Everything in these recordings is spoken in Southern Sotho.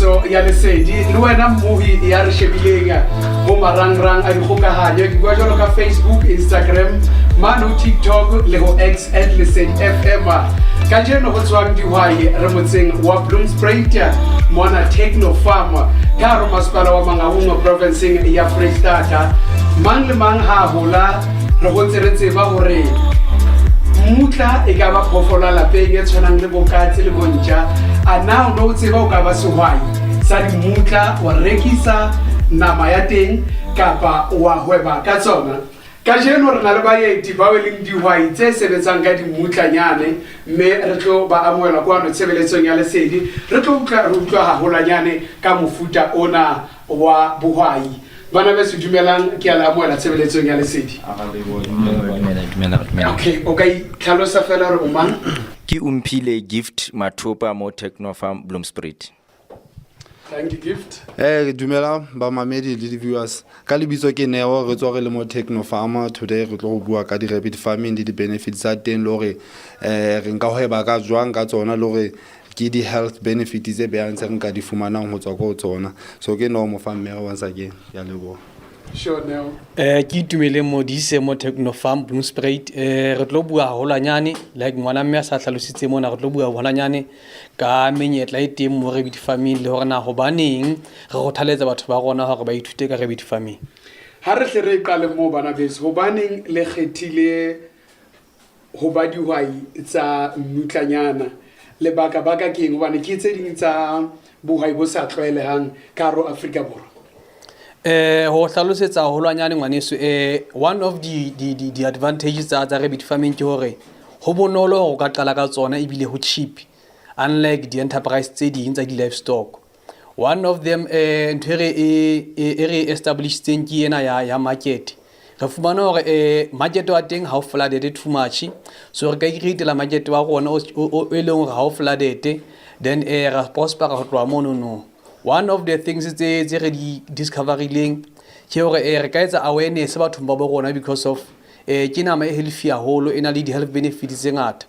Tshebeletso ya Lesedi le wena mmohi ya re shebileng ho marangrang a dikgokahanyo. Ke bua jwalo ka Facebook, Instagram, mane ho TikTok le ho X at Lesedi FM. Kajeno ho tswang dihwai re motseng wa Bloemspruit mona Techno Farm ka hare ho masepala wa Mangaung provinceng ya Freistata. Mang le mang ha a hola re hotse re tseba hore mmutla e ka ba phoofolo ya lapeng e tshwanang le bokatse le bontja. A na o ne o tseba o ka ba sehwai sa dimmutla, wa rekisa nama ya teng kapa wa hweba ka tsona? Kajeno re na le baeti bao e leng dihwai tse sebetsang ka dimmutlanyane, mme re tlo ba amohela kwano tshebeletsong ya Lesedi. Re tlo utlwa re utlwa haholwanyane ka mofuta ona wa bohwai. Bana beso, dumelang, ke a le amohela tshebeletsong ya Lesedi. Dumela, dumela, dumela. Okay, o ka itlhalosa fela hore o mang? Ke Umphile Gift Mathopa mo Techno Farm Bloemspruit. Thank you, Gift. Dumela bamamedi le di-viewers. Ka lebitso ke Neo, re tswa re le mo Techno Farmer. Today re tlo go bua ka di-rabbit farming le di-benefits tsa teng, le hore re nka hweba ka jwang ka tsona, le hore ke di-health benefits tse behang tse re nka di fumanang ho tswa ko tsona. So ke Neo Mofammere once again. Ke a leboha. Sure, Neo. Ke Itumeleng Modise mo Techno Farm Bloemspruit. Re tlo bua haholwanyane like ngwana mme a sa hlalositse mona, re tlo bua haholwanyane ka menyetla e teng mo rabbit farming le hore na hobaneng re kgothaletsa batho ba rona hore ba ithute ka rabbit farming. Ha re hle re qale moo, bana beso, hobaneng le kgethile ho ba dihwai tsa mmutlanyana? Lebaka baka ke eng? Hobane ke tse ding tsa bohwai bo sa tlwaelehang ka hare ho Afrika Borwa. Ho hlalosetsa haholwanyane, ngwaneso, one of the advantages tsa rabbit farming ke hore ho bonolo hore o ka qala ka tsona ebile ho cheap, unlike di-enterprise tse ding tsa di-livestock. One of them, ntho e re establishitseng ke ena ya market. Re fumana hore market wa teng ha o flooded too much, so re ka createla market wa rona o e leng hore ha o flooded, then ra prospera ho tloha mono. No one of the things tse re di discoverileng ke hore re ka etsa awareness bathong ba bo rona because of ke nama e healthy haholo, e na le di-health benefits tse ngata.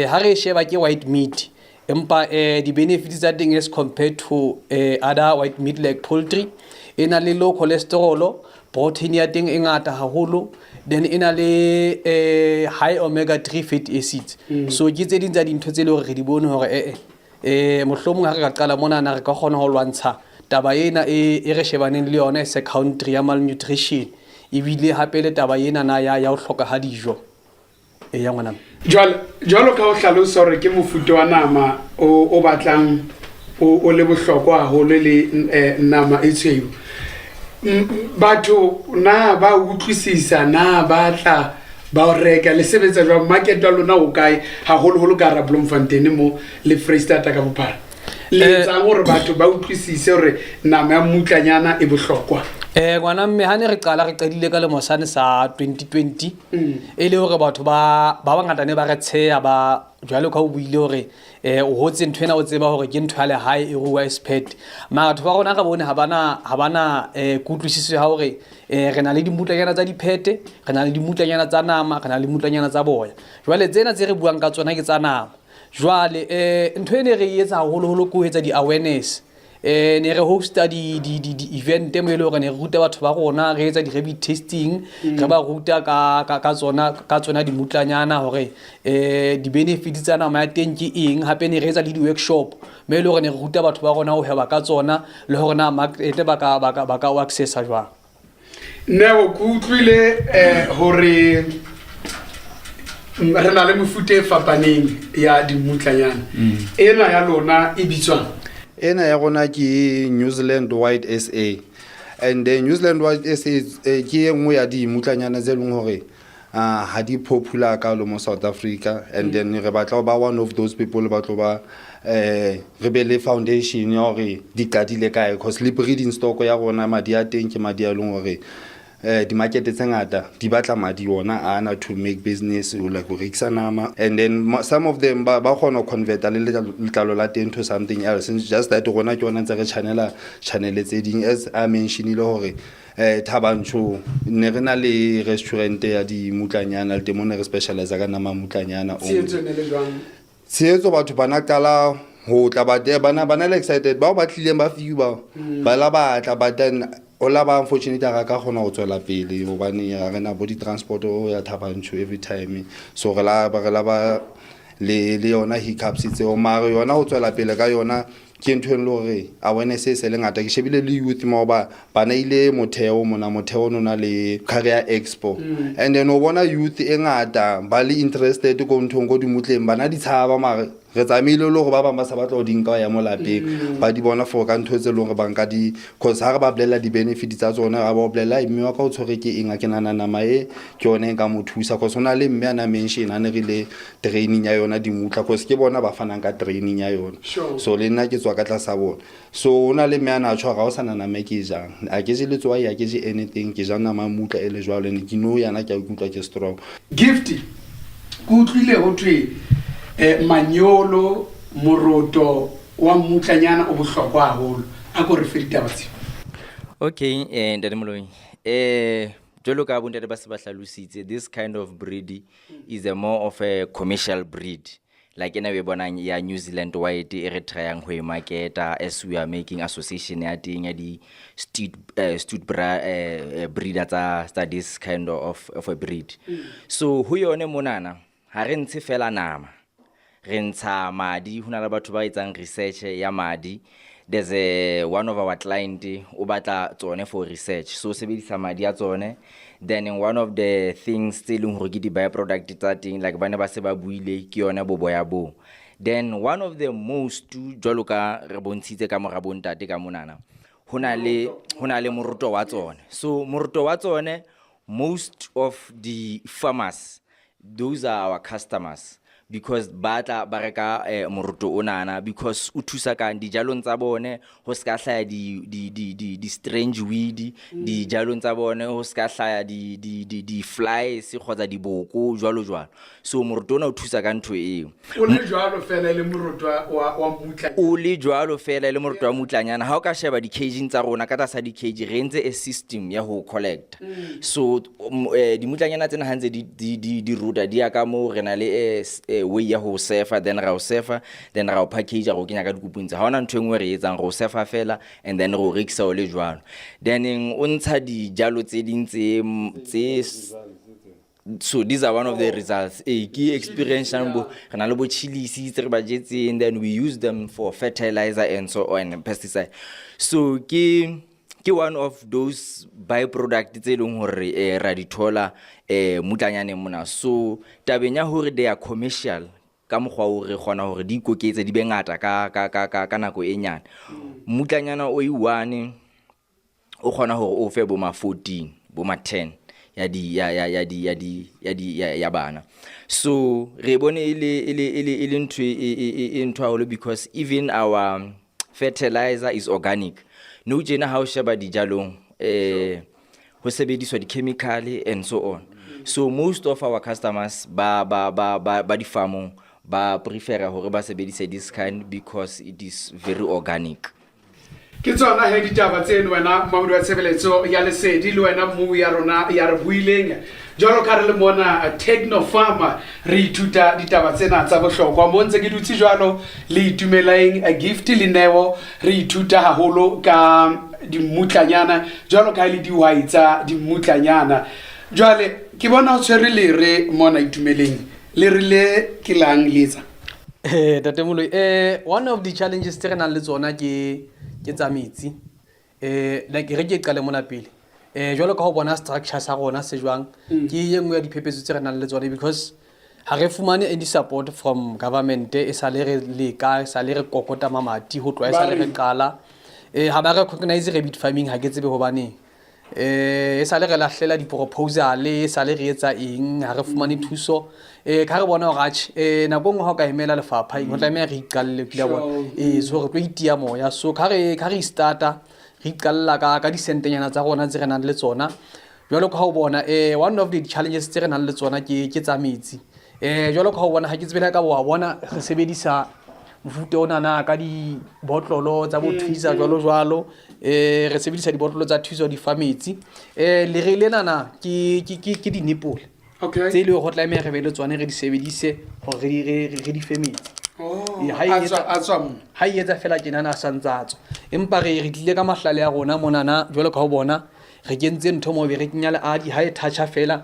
Ha re e sheba ke white meat, empa di-benefits tsa teng as compared to other white meat like poultry, e na le low cholesterol, protein ya teng e ngata haholo, then e na le high omega 3 fatty acids. So ke tse ding tsa dintho tse e leng hore re di bone hore mohlomong ha re ka qala monana re ka kgona ho lwantsha taba ena e re shebaneng le yona as a country ya malnutrition, ebile hape le taba ena na ya ho hloka ha dijo e ya ngwana. Jwale jwalo ka ho hlalosa hore ke mofuta wa nama o batlang o le bohlokwa haholo le nama e tshweu, batho na ba utlwisisa, na ba tla ba o reka? Le sebetsa jwang? Market wa lona o kae haholoholo ka hara Bloemfontein mo le Freistata ka bophara? Le etsang hore batho ba utlwisise hore nama ya mmutlanyana e bohlokwa? Ngwana mme, ha ne re qala, re qadile ka lemo sane sa 2020, e le hore batho ba bangata ne ba re tsheya ba jwalo ka o buile hore o hotse ntho ena, o tseba hore ke ntho ya lehae e ruwa as pet. Mara batho ba rona re bone ha bana kutlwisiso ya hore re na le dimmutlanyana tsa diphete, re na le dimmutlanyana tsa nama, re na le dimmutlanyana tsa boya. Jwale tsena tse re buang ka tsona ke tsa nama. Jwale ntho e ne re e etsa haholoholo ke ho etsa di-awareness. Ne re hosta di event mo e le hore ne re ruta batho ba rona, re etsa di-rabbit testing, re ba ruta ka tsona dimutlanyana hore di-benefits tsa nama ya teng ke eng. Hape ne re etsa le di-workshop mo e le hore ne re ruta batho ba rona ho hweba ka tsona le hore na market ba ka o accessa jwang. Neo, ke utlwile hore re na le mefuta e fapaneng ya dimmutlanyana. Ena ya lona e bitswang? Ena ya rona ke New Zealand White SA, and then New Zealand White SA ke e nngwe ya dimutlanyana tse leng hore ha di popular kalo mo South Africa, and then re batla ho ba one of those people ba tlo ba re be le foundation ya hore di qadile kae, cause le breeding stock ya rona, madi a teng ke madi a leng hore di-market tse ngata di batla madi ona ana to make business, like ho rekisa nama, and then some of them ba kgona ho converta le letlalo la teng to something else. It's just that rona ke yona ntse re channela channel tse ding, as a mentionile hore Thabanchu ne re na le restaurant ya dimutlanyana le teng mo ne re specialize ka nama ya mutlanyana only. Tshehetso e ne le jwang? Tshehetso, batho bana qala Ho tla but bana le excited bao ba tlileng ba few bao ba la batla, but then o la ba unfortunately ga ka kgona go tswela pele gobane ga re na bo di-transport o ya Thabanchu every time. So re la ba le yona hiccups tseo, mare yona ho tswela pele ka yona ke ntho e le hore awareness e se le ngata. Ke shebile le youth mo ba bana ile motheo mona, motheo no na le career expo, and then o bona youth e ngata ba le interested ko nthong ko dimutleng, bana di tshaba, mare re tsamaile le hore ba bang ba sa batla ho di nka ho ya mo lapeng, ba di bona for ka ntho tse leng hore ba nka di, cause ha re ba bolella di-benefit tsa tsona, ra ba bolella mme wa ka o tshwere ke eng, a ke nahana nama e ke yona e nka mo thusa, cause ho na le mme a na mention a ne re le training ya yona dimutla, cause ke bona ba fanang ka training ya yona. So le nna ke tswa ka tlasa bona. So ho na le mme a na tjho hore ha o sana nama e ke e jang, a ke je letswai, a ke je anything, ke ja nama ya mutla e le jwalo, and ke no yana ke a ikutlwa ke strong. Gift, ke utlwile ho thwe manyolo, moroto wa mmutlanyana o bohlokwa haholo. A ko re fe ditaba tseo. Okay, Ntate Moloi, jwalo ka bontate ba se ba hlalositse, this kind of breed is a more of a commercial breed, like ena o e bonang ya New Zealand White e re tryang ho e marketa as we are making association ya teng ya di stud breeder tsa this kind of a breed. So ho yone monana ha re ntshe fela nama, re ntsha madi. Ho na le batho ba etsang research ya madi. There's a one of our client o batla tsone for research, so o sebedisa madi a tsone. Then one of the things tse leng hore ke di-byproduct tsa teng, like ba ne ba se ba buile, ke yone boboya bo. Then one of the most, jwalo ka re bontshitse ka mora bontate ka monana, ho na le moroto wa tsone. So moroto wa tsone, most of the farmers, those are our customers, because ba tla ba reka moroto onana because o thusa kang dijalong tsa bone ho ska hlaya di strange weed dijalong tsa bone, ho ska hlaya di flies kgotsa diboko, jwalo jwalo. So moroto ona o thusa ka ntho eo. O le jwalo fela e le moroto wa mmutla. O le jwalo fela e le moroto wa mutlanyana. Ha o ka sheba di-caging tsa rona, ka tlasa di-cage re entse a system ya ho collect. So dimutlanyana tsena ha ntse di rota, di ya ka moo re na le way ya ho sefa, then ra o sefa, then ra o package, ra o kenya ka dikupung tse. Ha hona ntho e nngwe re e etsang, re o sefa fela and then re o rekisa o le jwalo. Then o ntsha dijalo tse ding tse. So these are one of the results e ke experience bo re na le bo chilies tse re ba jetseng, then we use them for fertilizer and so on and pesticide. So ke one of those byproduct tse leng hore ra di thola mutlanyaneng mona. So tabeng ya hore they are commercial ka mokgwa o re kgona hore di ikoketse di be ngata ka nako e nyane. Mmutlanyana o i-one o kgona hore o fe bo ma 14, bo ma 10 ya di ya ya ya di ya di ya di ya, ya bana. So re bone e le ntho e ntho haholo because even our fertilizer is organic. Nou tjena ha o sheba dijalong, ho sebediswa di-chemical and so on. So most of our customers ba di-farmong ba prefera hore ba sebedise this kind because it is very organic. Ke tsona he ditaba tseno, wena mamodi wa tshebeletso ya Lesedi le wena mmu ya rona ya re buileng. Jwalo ka re le mona Techno Farmer, re ithuta ditaba tsena tsa bohlokwa. Mo ntse ke dutse jwalo le Itumeleng, Gift le Neo, re ithuta haholo ka dimmutlanyana jwalo ka e le dihwai tsa dimmutlanyana. Jwale ke bona o tshwere lere mona, Itumeleng. Lere le ke lang le etsa? Tate Moloi, one of the challenges tse re nang le tsona ke tsa metsi. Like re ke qale mona pele. Jwalo ka ho bona structure sa rona se jwang, ke e nngwe ya diphephetso tse re nang le tsona because ha re fumane any support from government. E sale re leka, e sale re kokota mamati ho tloha e sale re qala. Ha ba recognize rabbit farming, ha ke tsebe hobaneng. E sale re lahlela di-proposal, e sale re etsa eng, ha re fumane thuso. Ka re bona hore atjhe, nako e nngwe ha o ka emela lefapha eng, ho tlameha re iqalle, o kile wa bona. So re tlo itia moya. So ka re i-starta, re iqalla ka disentenyana tsa rona tse re nang le tsona. Jwalo ka ha o bona, one of the challenges tse re nang le tsona ke tsa metsi. Jwalo ka ha o bona, ha ke tsebe le ha ka wa bona re sebedisa mofuta onana ka dibotlolo tsa bo thuisa jwalo jwalo. Re sebedisa dibotlolo tsa thuso di fa metsi. Lere lenana ke di-nipple tse e leng hore ho tlameha re be le tsone, re di sebedise hore re di fe metsi. Oh, Ee, ha e a etsa- tswa- a tswa mo ha e etsa fela tjenana a santse a tswa empa re re tlile ka mahlale a rona monana jwalo ka ho bona re kentse ntho moo be re kenya leadi ha e toucha fela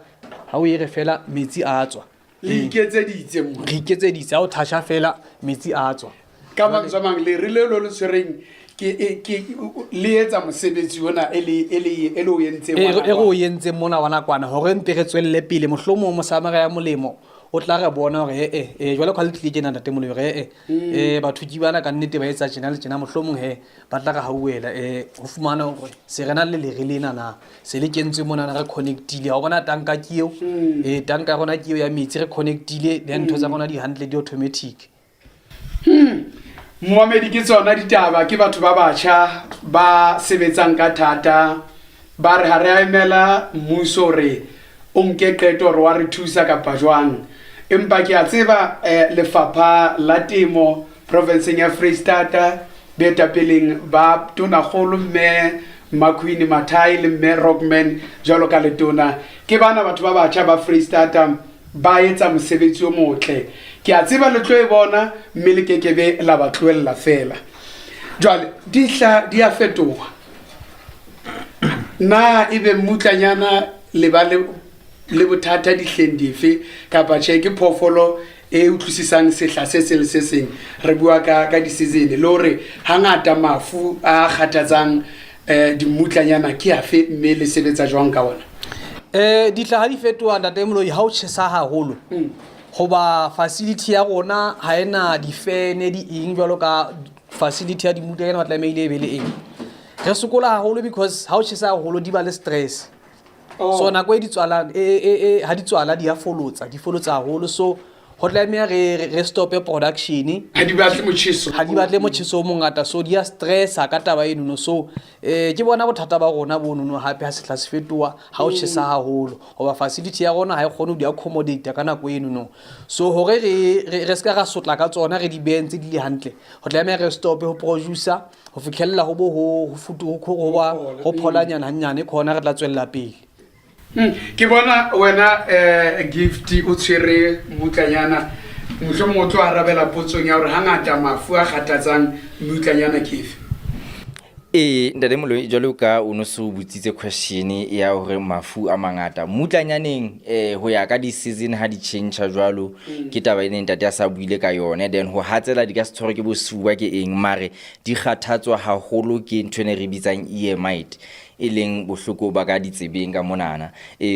ha o e re fela metsi a tswa le iketseditse mo re iketseditse ha o toucha fela metsi a tswa ka mantswe a mang leri leo lo le tshwereng ke le etsa mosebetsi ona e le e le e le o entseng e wa re e re o nakwana. entseng mona wa nakwana hore mpe re tswelle pele mohlomong mosamara ya molemo o tla re bona hore ee e jwalo ka ha le tlile tjena ntate moloi re ee batho ke bana ka nnete ba etsa tjena le tjena mohlomong he ba tla re hauela ho fumana hore se re na le lere lena na se le kentswe monana re connectile ha o bona tanka ke eo tanka ya rona ke eo ya metsi re connectile le ntho tsa rona di hantle di automatic. Momamedi ke tsona ditaba ke batho ba batjha ba sebetsang ka thata ba re ha re a emela mmuso hore o nke qeto hore wa re thusa kapa jwang empa ke a tseba lefapha la temo provinceng ya Freistata boetapeleng ba tonakgolo mme Maqueen Mathai le mme Rockman jwalo ka letona ke bana batho ba batjha ba Freistata ba etsa mosebetsi o motle ke a tseba le tlo e bona mme le kekebe la ba tlohella fela jwale dihla di a fetoha na ebe mmutlanyana le ba le le bothata dihleng dife kapa tjhe ke phoofolo e utlwisisang sehla se seng le se seng re bua ka ka di-season le hore hangata mafu a kgathatsang dimmutlanyana ke afe mme le sebetsa jwang ka ona. Ditla ha di fetoha ntate Moloi ha o tjhesa haholo hoba facility ya rona ha ena difene di eng jwalo ka facility ya dimmutlanyana ba tlamehile e be le eng re sokola haholo because ha o tjhesa haholo di ba le stress. So nako e di tswalang ha di tswala di a folotsa di folotsa haholo so ho tlameha re stope production ha di batle motjheso ha di batle motjheso o mongata so di a stressa ka taba enono so ke bona bothata ba rona bonono hape ha sehla se fetoha ha o tjhesa haholo hoba facility ya rona ha e kgone ho di accommodate ka nako enono so hore re se ka ra sotla ka tsona re di behe ntse di le hantle ho tlameha re stope ho producer ho fitlhella ho bo ho futu ho ba ho pholanyana hanyane ke hona re tla tswella pele. Ke bona wena Gift o tshwere mmutlanyana mohlomong o tlo arabela potsong ya hore hangata mafu a kgathatsang mmutlanyana ke efe. Ee ntate Moloi jwalo ka o no so botsitse question ya hore mafu a mangata mmutlanyaneng ho ya ka di-season ha di change jwalo ke taba e neng ntate a sa buile ka yone then ho hatsela di ka se tshwarwe ke bosuwa ke eng mare di kgathatswa haholo ke ntho ene re bitsang ear mite e leng bohloko ba ka ditsebeng ka monana.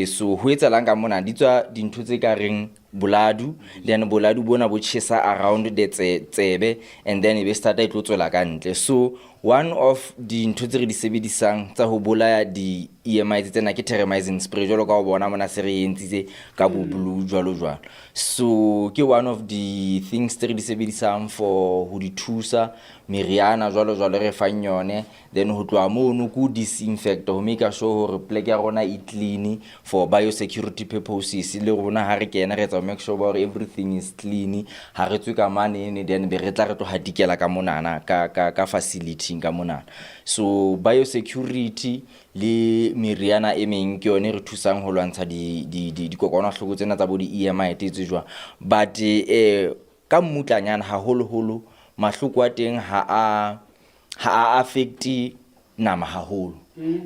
So ho etsahalang ka mona di tswa dintho tse ka reng boladu then boladu bona bo tjhesa around the tsebe and then e be starta e tlo tswela ka ntle so one of dintho tse re di sebedisang tsa ho bolaya di-ear mites tsena ke terramycin spray jwalo ka ho bona mona se re entsitse ka bo blue jwalo jwalo so ke one of the things tse re di sebedisang for ho di thusa meriana jwalo jwalo re fang yone then ho tloha mono ke ho disinfect ho make sure hore pleke ya rona e clean for biosecurity purposes le rona ha re kena re etsa ho make sure ba hore everything is clean ha re tswe ka manene then be re tla re tlo hatikela ka monana ka facility ka monana so biosecurity le meriana e meng ke yone e re thusang ho lwantsha dikokwanahloko tsena tsa bo di-ear mite tse jwang but ka mmutlanyana haholoholo mahloko a teng ha a affecte nama haholo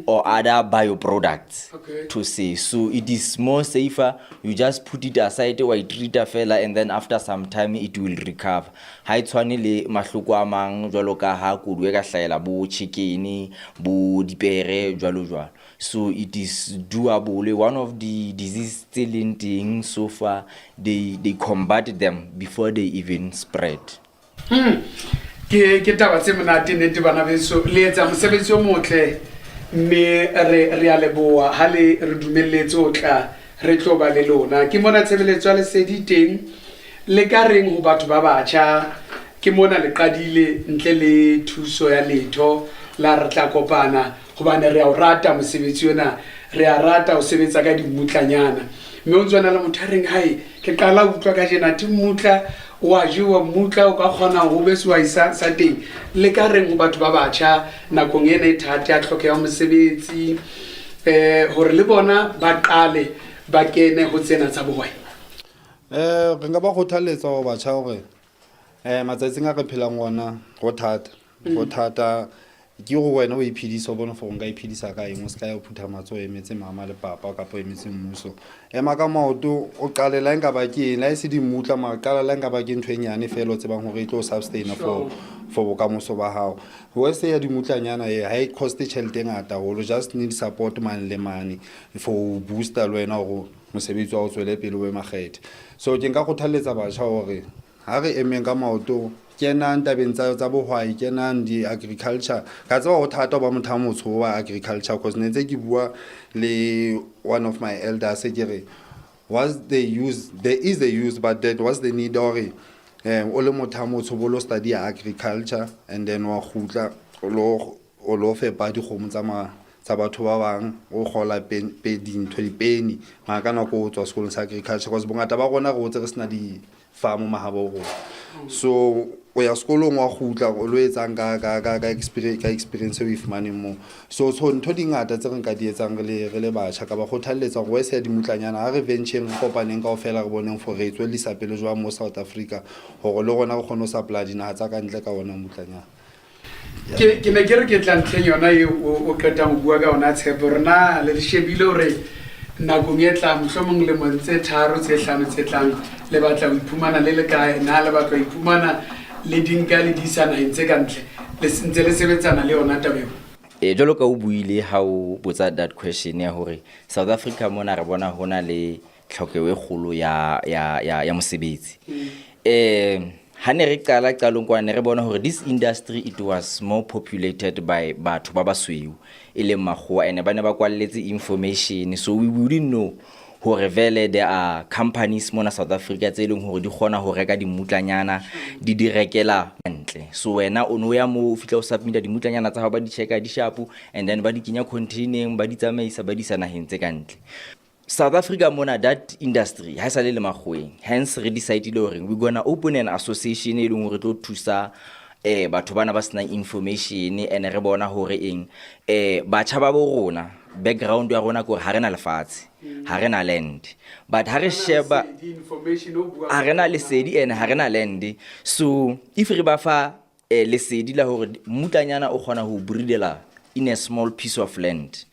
or other bioproducts to say so it is more safer you just put it aside wa e treata fela and then after some time it will recover ha e tshwane le mahloko a mang jwalo ka ha kodu e ka hlahela bo chicken bo dipere jwalo jwalo so it is doable one of the disease tse leng teng so far they combat them before they even spread. Ke taba tse monate nnete bana beso le etsa mosebetsi o motle mme re a leboha ha le re dumelletse ho tla re tlo ba le lona ke mona tshebeletso ya lesedi teng le ka reng ho batho ba batjha ke mona le qadile ntle le thuso ya letho la re tla kopana hobane re a o rata mosebetsi ona re a rata ho sebetsa ka dimmutlanyana mme o ntse o na le motho a reng hae ke qala ho utlwa ka jena te mmutla wa jewa mmutla o ka kgona ho be sehwai sa teng le ka reng ho batho ba batjha nakong ena e thata ya tlhokeho ya mosebetsi hore le bona ba qale ba kene ho tsena tsa bohwai. Re nka ba kgothaletsa hore batjha hore Matsatsing a re phelang ona go thata, go thata ke go wena o iphedisa, o bone gore nka iphedisa ka eng. O se ka ya o phutha matsoho, o emetse mama le papa kapa o emetse mmuso. Ema ka maoto, o qale la nka ba ke eng, la e se dimmutla, mara qala la nka ba ke ntho e nyane fela o tsebang hore e tlo o sustaina for bokamoso ba hao. Wese ya dimutlanyana e ha e coste tjhelete e ngata haholo, just need support mane le mane for ho booster le wena hore mosebetsi wa o tswele pele, o be makgethe. So ke nka kgothalletsa batjha hore ha re emeng ka maoto, kenang tabeng tsa bohwai, kenang di-agriculture. Ka tseba ho thata ho ba motho a motsho wa agriculture, cause ne ntse ke bua le one of my elders, ke re what's the use? There is a use, but then what's the need hore o le motho a motsho bo lo study agriculture and then wa kgutla o lo fepa dikgomo tsa batho ba bang, o kgola dintho dipeni, mara ka nako o tswa sekolong sa agriculture? Cause bongata ba rona re hotse re sena di-farm mahabo rona. So o ya sekolong, wa kgutla, o lo etsang ka experience eo o e fumaneng moo? So ntho di ngata tse re nka di etsang re le batjha. Ka ba kgothalletsa hore wese ya dimutlanyana, ha re ventureng, re kopaneng kaofela, re boneng for re e tswellisa pele jwang mo South Africa, hore le rona re kgone ho supply dinaha tsa ka ntle ka ona mutlanyana. Ke ne ke re ke tla ntlheng yona eo o qetang ho bua ka yona, Tshepo. Rena le shebile hore nakong e tlang, mohlomong lemong tse 3, tse 5 tse tlang, le batla ho iphumana le le kae? Na le batla ho iphumana le di nka le di isa naheng tse ka ntle, le ntse le sebetsana le yona taba eo? Jwalo ka o buile ha o botsa that question ya hore South Africa mona re bona ho na le tlhokeho e kgolo ya mosebetsi. Ha ne re qala qalong kwa, ne re bona hore this industry, it was more populated by batho ba basweu, e leng makgowa, and ba ne ba kwalletse information, so we wouldn't know hore vele there are companies mona South Africa tse leng hore di kgona ho reka dimutlanyana, di rekela ntle. So wena o no ya moo, o fihla o submita dimutlanyana tsa hao, ba di checka di sharp, and then ba di kenya containereng, ba di tsamaisa, ba di isa naheng tse ka ntle. South Africa mona, that industry ha e sale le makgoweng. Hence re decidile hore we gonna open an association e leng hore tlo thusa batho bana ba senang information. And re bona hore eng, batjha ba bo rona, background ya rona ke hore ha re na lefatshe, ha re na land, but ha re sheba Information o bua. Ha re na lesedi and ha re na land. So if re ba fa lesedi la hore mmutlanyana o kgona ho breedela in a small piece of land,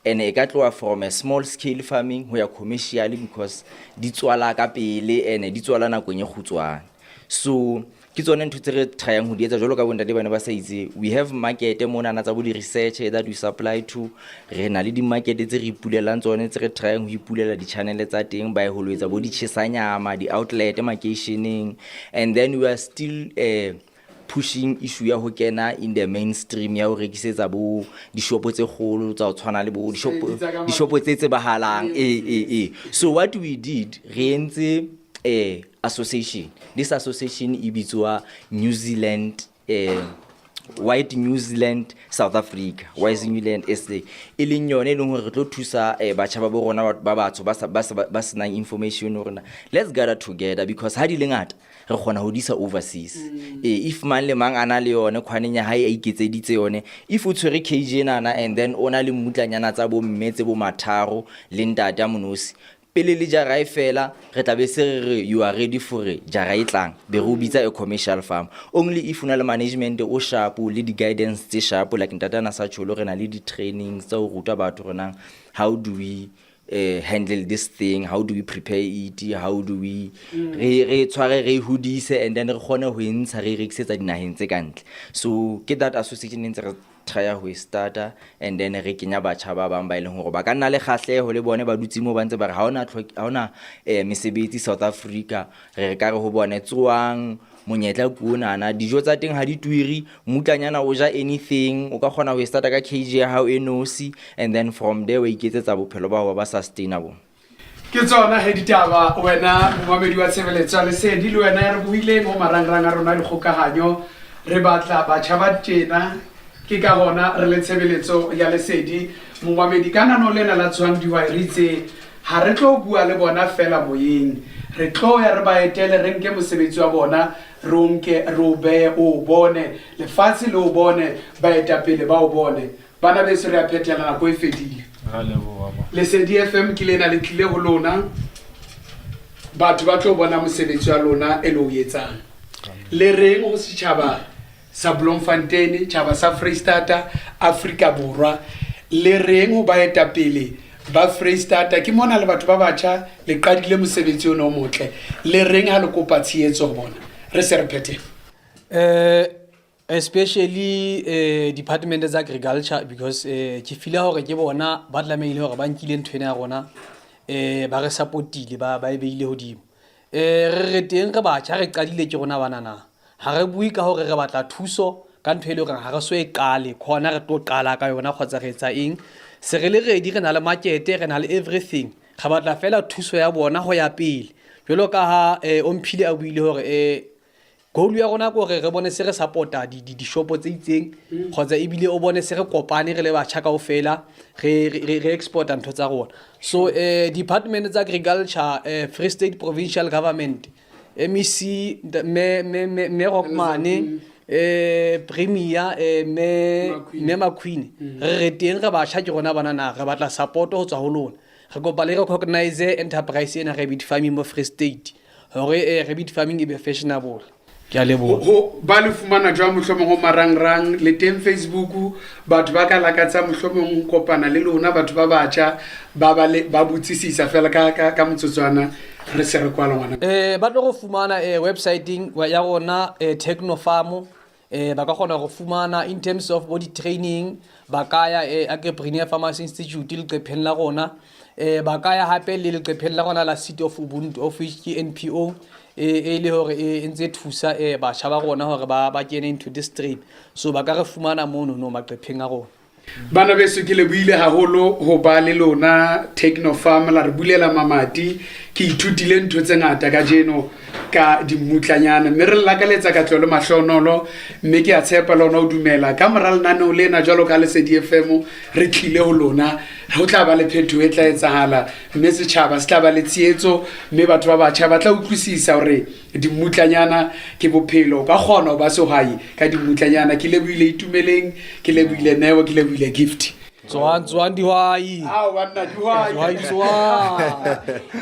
and e ka tloha from a small scale farming ho ya commercially, because di tswala ka pele and di tswala nakong e kgutshwane. So ke tsone ntho tse re tryang ho di etsa. Jwalo ka bontate bane ba sa itse, we have market monana tsa bo di-research that we supply to. Re na le di-market tse re ipulelang tsone, tse re tryang ho ipulela di-channel tsa teng by ho lo etsa bo di-chesanyama, di-outlet makeisheneng. And then we are still pushing issue ya ho kena in the mainstream ya ho rekisetsa bo dishopo tse kgolo tsa ho tshwana le bo dishopo Tsa ka dishopo tse tsebahalang. E so what we did, re entse association. This association e bitswa New Zealand, White New Zealand South Africa, White New Zealand SA, e leng yone e leng hore re tlo thusa batjha ba bo rona ba batsho ba senang information hore na let's gather together, because ha di le ngata re kgona ho di isa overseas. If mang le mang a na le yone kgwaneng ya hae, a iketseditse yone, if o tshwere cage enana and then o na le mmutlanyana tsa bo mme tse bo matharo le ntate a monosi, pele le jara e fela, re tla be se re re you are ready for jara e tlang, be re o bitsa a commercial farm. Only if o na le management o sharp le di-guidance tse sharp, like ntate ana sa tjholo, re na le di-trainings tsa ho ruta batho hore nang how do we handle this thing, how do we prepare it, how do we re tshware, re e hodise, and then re kgone ho e ntsha, re e rekisetsa dinaheng tse ka ntle. So ke that association e ntse re trya ho e starta, and then re kenya batjha ba bang ba e leng hore ba ka nna le kgahleho le bone, ba dutse moo ba ntse ba re ha hona mesebetsi South Africa. Re ka re ho bone, tsoang, monyetla ke onana. Dijo tsa teng ha di twiri, mmutlanyana o ja anything. O ka kgona ho e starta ka cage ya hao e nosi, and then from there wa iketsetsa bophelo ba hao ba sustainable. Ke tsona he ditaba. Wena momamedi wa tshebeletso ya Lesedi, le wena ya re buileng ho marangrang a rona dikgokahanyo, re batla batjha ba tjena. Ke ka hona re le tshebeletso ya Lesedi, momamedi. Ka nano lena la Tsohang Dihwai, re itse ha re tlo bua le bona fela moyeng, re tlo ya re ba etele, re nke mosebetsi wa bona, re o nke, re o behe, o bone lefatshe le o bone, baetapele ba o bone. Bana beso, re a phethela, nako e fedile. Ra leboha ma. Lesedi FM ke lena le tlile ho lona, batho ba tlo bona mosebetsi wa lona e le o etsang. Le reng ho setjhaba sa Bloemfontein, tjhaba sa Freistata, Afrika Borwa? Le reng ho baetapele ba Freistata? Ke mona le batho ba batjha le qadile mosebetsi ona o motle. Le reng ha le kopa tshehetso ho bona? Re se re phethela. Especially department tsa agriculture, because ke feela hore ke bona ba tlamehile hore ba nkile ntho ena ya rona, ba re support-ile, ba e beile hodimo. Re re teng re batjha, re qadile ke rona banana, ha re bue ka hore re batla thuso ka ntho e le horeng ha re so e qale, khona re tlo qala ka yona kgotsa re etsa eng. Se re le ready, re na le market, re na le everything, re batla fela thuso ya bona ho ya pele. Jwalo ka ha Omphile a buile hore goal ya rona ke hore re bone se re support-a dishopo tse itseng, kgotsa ebile o bone se re kopane re le batjha kaofela, re exporta ntho tsa rona. So department tsa agriculture, Free State Provincial Government, MEC mme Rockmane, Premier mme McQueen, re re teng re batjha ke rona banana, re batla support ho tswa ho lona. Re kopa le recognize enterprise ena rabbit farming mo Free State, hore rabbit farming e be fashionable. Ke a leboha. Ho ba le fumana jwang mohlomong ho marangrang le teng Facebook, batho ba ka lakatsa mohlomong ho kopana le lona, batho ba batjha ba botsisisa fela ka motsotswana re se re kwala ngwana? Ba tlo go fumana websiteng ya rona, Technofarm. Ba ka kgona go fumana in terms of body training, ba ka ya Agripreneur Farmers Institute leqepheng la rona, ba ka ya hape le leqepheng la rona la City of Ubuntu, of which ke NPO e le hore e ntse thusa batjha ba rona hore ba kene into this stream. So ba ka re fumana mono no maqepheng a rona. Bana beso, ke lebohile haholo ho ba le lona Technofarm, la re bulela mamati. Ke ithutile ntho tse ngata kajeno ka dimmutlanyana, mme re lakaletsa katleho le mahlonolo, mme ke a tshepa le ona o dumela ka mora lenaneo lena jwalo ka Lesedi FM re tlile ho lona, ho tla ba le phetoho e tla etsahala, mme setjhaba se tla ba le tshehetso, mme batho ba batjha ba tla utlwisisa hore dimmutlanyana ke bophelo, o ka kgona ho ba sehwai ka dimmutlanyana. Ke lebohile Itumeleng, ke lebohile Neo, ke lebohile Gift. Tswang, tswang dihwai. Ao banna, dihwai. Dihwai tswang.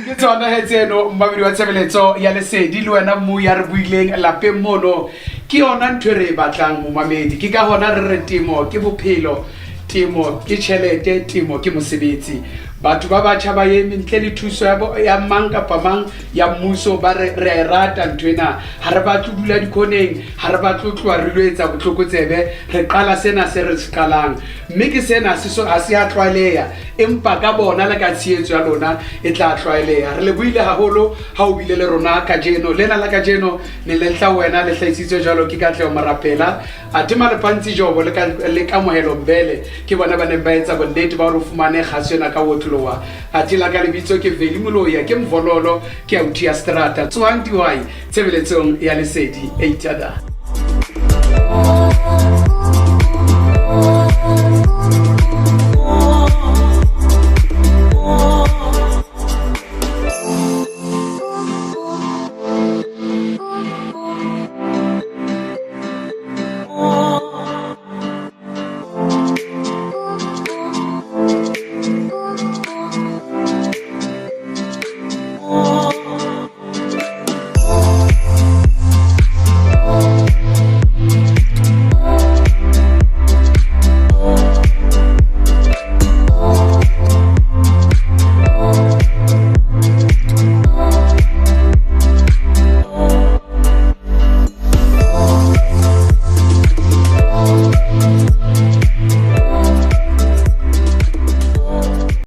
Ke tsona he tseno, mmamedi wa tshebeletso ya Lesedi, le wena mmu ya re buileng lapeng mono, ke yona ntho e re e batlang momamedi. Ke ka hona re re temo ke bophelo, temo ke tjhelete, temo ke mosebetsi. Batho ba batjha ba eme ntle le thuso ya mang kapa mang ya mmuso, ba re re a e rata ntho ena, ha re batle ho dula dikhoneng, ha re batle ho tloha re lo etsa botlokotsebe. Re qala sena se re se qalang, mme ke sena se so ha se a tlwaeleha, empa ka bona le ka tshehetso ya lona e tla tlwaeleha. Re lebohile haholo ha o bile le rona kajeno lena la kajeno ne le tla wena le hlahisitswe jwalo ke Katleho Morapela, athe Malepantsi Jobo le Kamohelo Mbele ke bona ba neng ba etsa bonnete ba hore o fumane kgaso ena ka otloloha. Athe la ka lebitso ke Veli Moloya, ke Mvololo, ke authi ya strata. Tsohang dihwai tshebeletsong ya Lesedi. Eitada.